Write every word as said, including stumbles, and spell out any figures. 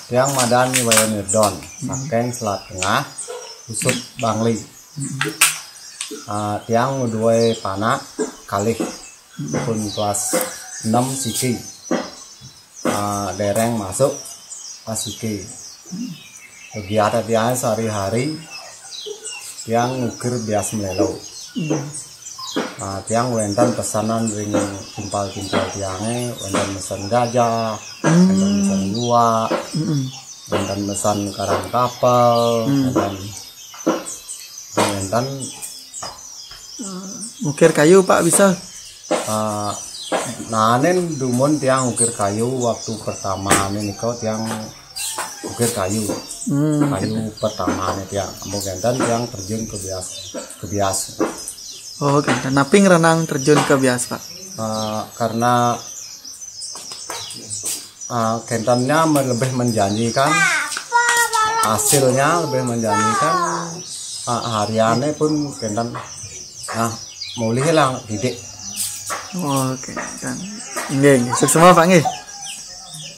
Tiang madan Wayan Wirdon, saking Selat Tengah, Usut Bangli. Ah, tiang ngeduwe panak kalih, pun kelas enam siki. Ah, dereng masuk S I K. Kegiatan tiang sehari-hari, tiang ngukir bias melelo. Ah, tiang wenten pesanan ring timpal-timpal tiange, wenten mesen gajah, wenten mesen luwak, wenten mesen karang kapel, wenten, wenten Ngukir kayu, Pak, bisa? Ah, nanen dumun tiang ukir kayu waktu pertamane nika, tiang ukir kayu. Hmm. Kayu pertamane tiang. Ampun kenten tiang terjun ke bias, ke bias. Oh, kenten. Napi ngranang terjun ke bias, Pak? Ah, karena ah, kentennya me-, lebih menjanjikan, hasilnya lebih menjanjikan. Ah, hariane pun kenten, nah, mulih lah didik. Oh, kenten. Nggih, nggih. Suksma, Pak, nggih.